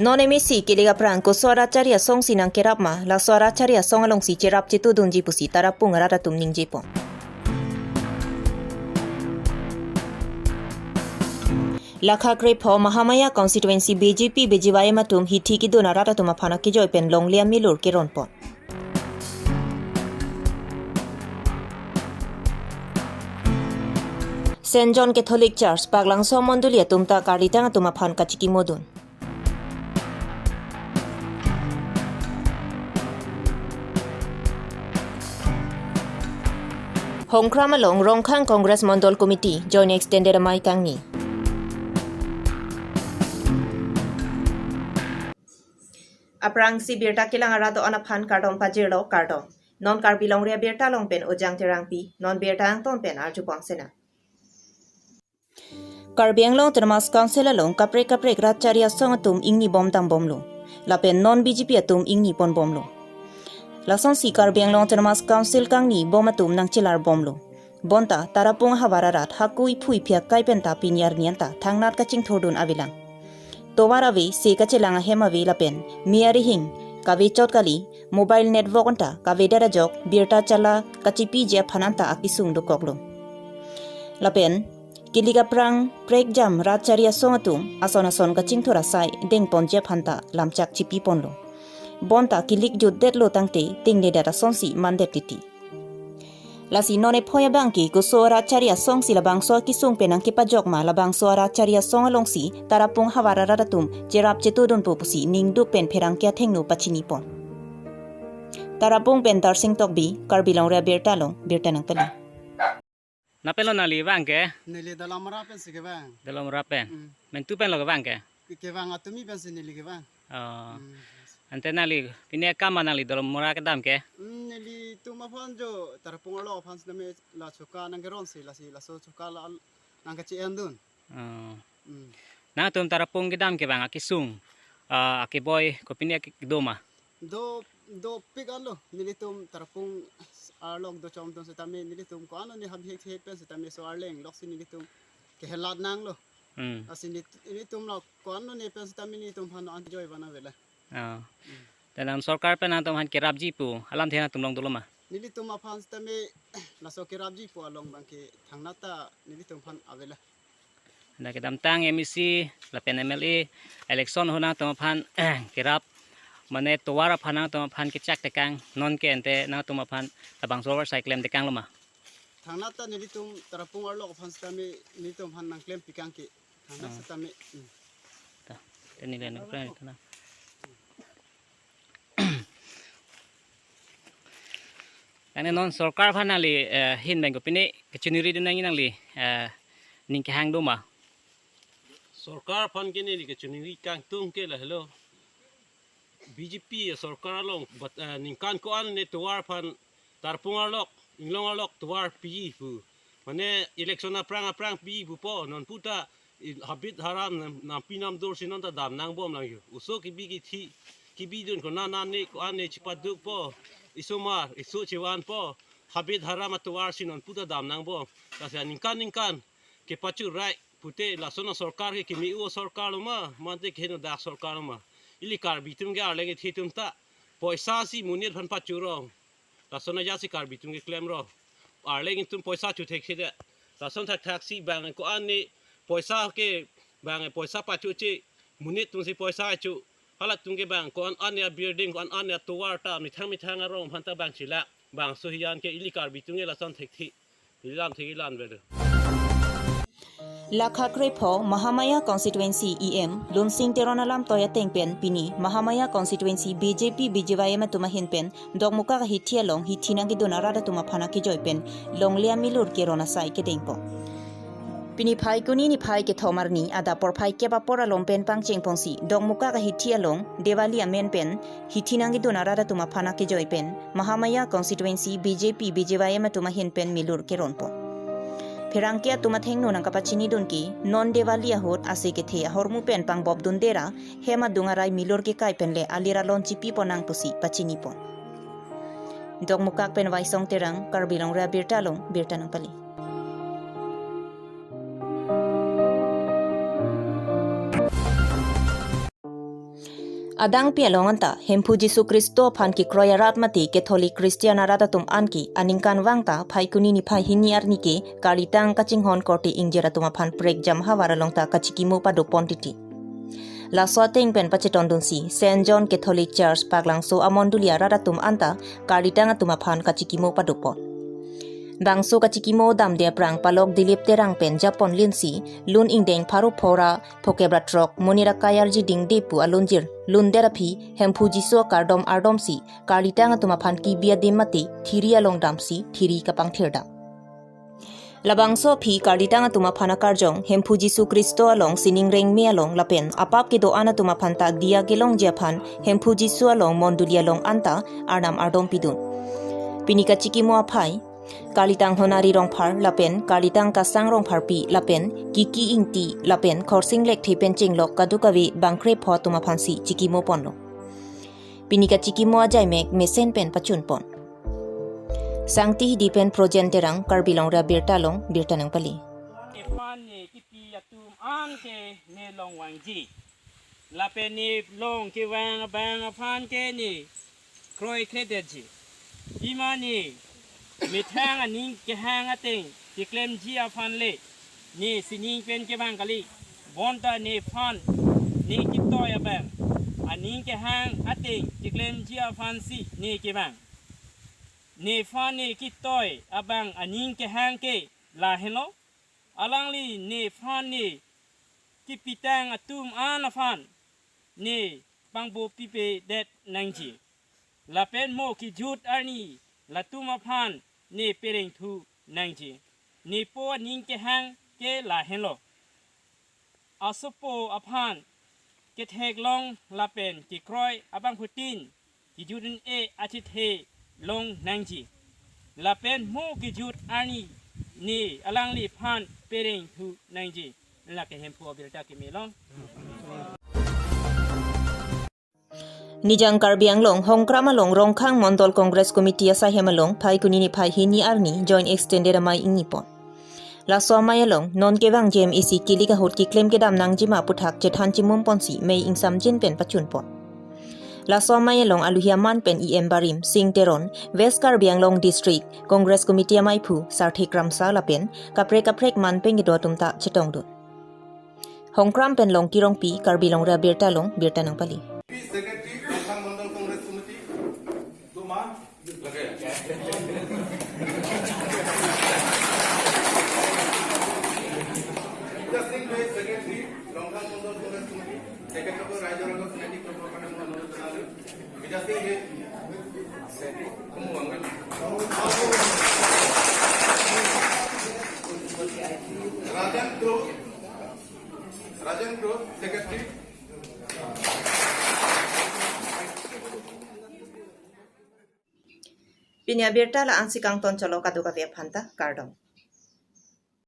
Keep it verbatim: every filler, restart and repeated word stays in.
Non M A C kilik aphrang koso arat chari asongsi nangkerap ma, laso arat chari asong alongsi cherap chetudunji pusi Tarapung arat atum ningjepon. Lakha krepho Mahamaya constituency B J P B J Y M atum hithi kidun arat atum aphan akejoi pen longle amilur keronpon. Saint John Catholic Church Paklangso mondoli atum ta karlitang atum aphan kachikimodun. Hongkram along Rongkhang Congress Mondol Committee Joint Extended Amei Kangni. Aphrangsi birta kelang arat do-an aphan kardom pajirlo, kardom. Non Karbi Longri Abirta along pen Ojang Terangpi, non birta angton pen arjupon sena. Karbi Anglong Autonomous Council along kaprek kaprek rat chari asong atum ingni bom dam bomlo. Lapen non B J P atum ingni pon bomlo. Lasonsi Karbi Anglong Autonomous Council kangni bom atum nangchelar bomlo. Bonta Tarapung ahavar arat hako iphu iphi akai penta pini arni anta thangnat kachingthurdun avelang. Tovar ave, se kachelang ahem ave lapen me arihing kavechot kali, mobile network anta kavedet ajok birta chala kachipiji aphan anta akesung dokoklo. Lapen kilik aphrang prekjam rat chari asong atum ason ason kachingthur asai dengponji aphan ta lamchak chipiponlo. Bonta kilik jutdetlo tangte tingledet asonsi mandet titi. Lasi non ephoi abangke koso arat chari asongsi labangso akesung pen nangkepajok ma, labangso arat chari asong alongsi Tarapung ahavar arat atum cherap chetudunpo pusi ningduk pen pherangke athengno pachinipon. Tarapung pen Darsing Tokbi, Karbi Longri Abirta along birta nangpali. Napelo nangli vang ke? Neli Dolamara pensi kevang. Dolamara pen. Hmm. Mentu penlo kevang ke? Ke-, kevang atumi pensi neli kevang. Oh. Hmm. Ante nangli pine akam ma nangli Dolamara kedam ke? Hmm, nelitum aphan jo Tarapung arlo aphan sitame la choka nangkeronsi, lasi laso choka la nangkachi-endun. Oh. Hmm. Nangtum Tarapung kedam kevang akesung, ah, akeboi kopine ake-, kedo ma? Do, dopik anlo, nelitum Tarapung arlok dochomdun sitame nelitum ko-an ne habihek hek pen sitame so arleng loksi nelitum kehelat nanglo. Hmm. Lasi nit-, nelitum lo ko-an ne pen sitame nelitum aphan anjoi vana avela. Ah. Hmm. Dan nang sorkar pen nangtum aphan kerapji pu alamthe nangtum long dolo ma? Nelitum aphan sitame laso kerapji pu along abangke thangnat ta nelitum aphan avela. Anta kedamtang M A C lapen M L A election ahut nangtum aphan kerap, mane tovar aphan nangtum aphan kechak tekang, non ke ante nangtum aphan labangso tovar sai klem tekanglo ma? Thangnat ta nelitum Tarapung arlok aphan sitame nelitum aphan nangklem pikang ke. Thangnat Ah. sitame. Hmm. Ta, teni le nang pran tana. Ane non sorkar aphan nangli, eh, ahin pen kopine kachiningri dun nangji nangli, eh, ning kehang do ma? Sorkar aphan ke neli kachiningri kangtung ke lahelo. B J P sorkar along, but, eh, ningkan ko-an ne tovar aphan Tarapung arlok, inglong arlok tovar piji pu. Mane election aphrang aphrang piji pupo, non puta i-, habit haram nam, nampi namdor si non ta dam nangbom lang yo. Oso kebi kethi, kebidun ko-an ne, ko-an ne chipadukpo, isomar, iso chivanpo, habit haram atovar si non puta dam nangbom. Lasi ningkan ningkan kepachurai pute lason asorkar ke kimi-o sorkar lo ma, mate keheno dak sorkar lo ma. Ili Karbi atum ke arleng ethe atum ta poisa si monit aphan pachurong. Lason aja si Karbi atum ke klemrong. Arleng atum poisa chu thekthedet. Lason thakthak si bang ko-an ne poisa ke bang poisa pachuche, monit atum si poisa chu. Halatum ke bang ko-an an ya building, ko-an an ya tovar ta methang methang arong aphan ta bang chilak. Bangso hiyan ke ili Karbi atum ke lason thekthe. Ilam thek ilan velo. Lakha krepho Mahamaya constituency E M Lunsing Teron alamtoi ateng pen pini Mahamaya constituency B J P B J Y M atum ahin pen Dokmoka ahithi along hithi nangkedun arat atum aphan akejoi pen longle amilur keron asai kedengpon. Pini Phaikuni niphai kethom arni adap porphai kep apor along pen pangchengponsi Dokmoka ahithi along Diwali amen pen hithi nangkedun arat atum aphan akejoi pen Mahamaya constituency B J P B J Y M atum ahin pen milur keronpon. Pherangke atum athengno nangkapachinidun ke non Diwali ahut ase kethe ahormu pen pangbop dundera hem adung arai milur kekai pen le alir alon chipipon nang pusi pachinipon. Dokmoka pen Waisong Terang, Karbi Longri Abirta along birta nangpali. Adangpi along anta Hemphu Jisu Khristo aphan kekroi arat mate Catholic Christian arat atum anke aningkanvang ta Phaikuni niphai hini arni ke Karlitang kachinghon korte ingjir atum aphan prekjam havar along ta kachikimo padopon titi. Laso ateng pen pachetondunsi Saint John Catholic Church Paklangso amondoli arat atum anta Karlitang atum aphan kachikimo padopon. Bangso kachikimo damde aphrang Palok Dilip Terang pen japon linsi lun ingdeng pharo phora phokep ra throk monit akai arjiding depu alunjir lundet aphi Hemphu Jisu akardom ardomsi Karlitang atum aphan kebi adim mate thiri along damsi thiri kapangthirdam. Labangso aphi Karlitang atum aphan akarjong Hemphu Jisu Khristo along sining rengme along lapen apap kedo-an atum aphan ta diya kelongji aphan Hemphu Jisu along mondoli along anta arnam ardom pidun. Pini kachikimo aphai Karlitang Honari Rongphar lapen Karlitang Kasang Rongpharpi lapen Kiki Ingti lapen Khorsing Lekthe pen chenglok kadokave bangkrepho atum aphansi chikimo ponlo. Pini kachikimo ajaimek mesen pen pachunpon. Sangti Hidi pen Projen Terang, Karbi Longri Abirta along birta nangpali. Nephan ne kipi atum anke ne longvangji. Lapen ne long kevang abang aphan ke ne kroikredetji. Pima ne methang aning kehang ateng keklemji aphan le ne sining pen kevang kali. Bonta nephan ne kitoi abang aning kehang ateng keklemji aphansi ne kevang. Nephan ne kitoi abang aning kehang ke lahenlo. Alangli nephan ne kipitang atum an aphan ne pangbopipedet nangji. Lapen mo kejut arni latum aphan ne perengthu nangji. Nepo aning kehang ke lahenlo. Asopo aphan ketheklong lapen kekroi abangphutin kejut un-e achethe long nangji. Lapen mo kejut arni ne alangliphan perengthu nangji. Lake Hemphu abirta kemelo. Nijang Karbi Anglong, Hongkram along Rongkhang Mondol Congress Committee asaihem along Phaikuni niphai hini arni joint extended amei ingnipon. Laso amei along non kevang J M A C kilik ahut keklem kedam nangjima aputhak chethan chimumponsi mei ingsamjin pen pachunpon. Laso amei along aluhi aman pen E M Barim Sing Teron, West Karbi Anglong District Congress Committee ameiphu Sarthe Kramsa lapen kaprek kaprek man pen kedo atum ta chetongdun. Hongkram pen Longki Rongpi, Karbi Longri Abirta along birta nangpali. Secretary, Rongkhang Mondol Congress Committee. Secretary, Rongkhang Mondol Congress Committee. Secretary, Raijor Agho Society, Rajan Kro, Rajan Kro, Secretary. Pini abirta la-ansi kangton cholo, kadokave aphanta kardom.